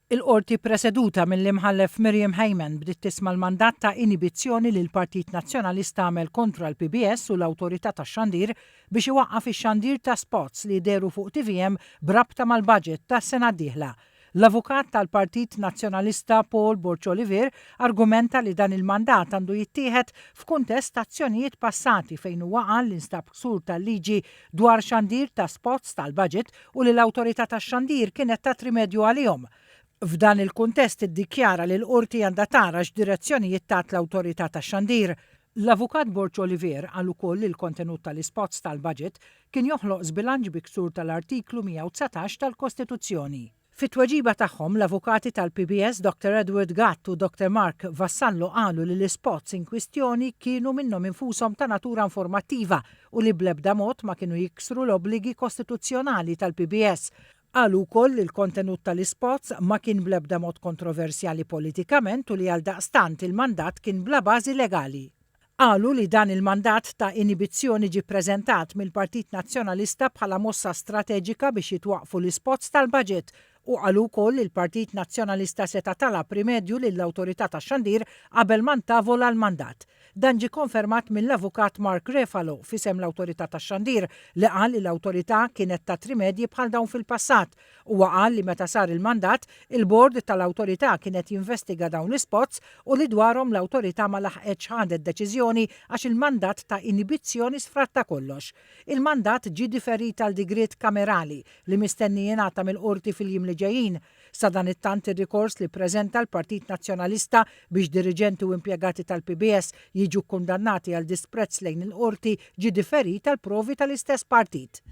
Il-Qorti preseduta mill-Imħallef Miriam Hayman bdiet tisma' l-mandat ta' inibizzjoni li l-Partit Nazzjonalista għamel kontra l-PBS u l-Awtorità tax-Xandir biex iwaqqaf ix-xandir ta' spots li dehru fuq tvm b'rabta mal-budget tas-sena d-dieħla. L-avukat tal-Partit Nazzjonalista Paul Borg Olivier argumenta li dan il-mandat għandu jittieħed f'kuntest ta' azzjonijiet passati fejn huwa qal li nstab ksur tal-liġi dwar xandir ta' spots tal-budget u li l-Awtorità tax-Xandir kienet tat rimedju għalihom. F'dan il-kuntest iddikjara li l-Qorti għandha tara x'direzzjonijiet tat l-Awtorità tax-Xandir. L-Avukat Borg Olivier qal ukoll li l-kontenut tal-ispots tal-budget kien joħloq żbilanċ bi ksur tal-Artiklu 119 tal-Kostituzzjoni. Fit-tweġiba tagħhom, l-avukati tal-PBS Dr Edward Gatt u Dr Mark Vassallo qalu li l-ispots in kwistjoni kienu minnhom infushom ta' natura informattiva u li bl-ebda mod ma kienu jiksru l-obbligi kostituzzjonali tal-PBS. Qalu wkoll li l-kontenut tal-ispots ma kien bl-ebda mod kontroversjali politikament u li għaldaqstant il-mandat kien bla bażi legali. Qalu li dan il-mandat ta' inibizzjoni ġie ppreżentat mill-Partit Nazzjonalista bħala mossa strateġika biex jitwaqqfu l-ispots tal-budget u qalu wkoll li l-Partit Nazzjonalista seta' talab rimedju lill-Awtorità tax-Xandir qabel ma ntavola l-mandat. Dan ġie konfermat mill-Avukat Mark Refalo f'isem l-Awtorità tax-Xandir li qal li l-Awtorità kienet tat rimedji bħal dawn fil-passat. Huwa qal li meta sar il-mandat, il-bord tal-awtorità kien qed jinvestiga dawn l-ispots u li dwarhom l-awtorità ma laħqetx ħadet deċiżjoni għax il-mandat ta' inibizzjoni sfratta kollox. Il-mandat ġie diferit għal digriet kamerali li mistenni jingħata mill-Qorti fil-jiem li ġejjin. Sadanittant ir-rikors li ppreżenta l-Partit Nazzjonalista biex diriġenti u impjegati tal-PBS jiġu kkundannati għal disprezz lejn il-Qorti ġie diferit għal provi tal-istess partit.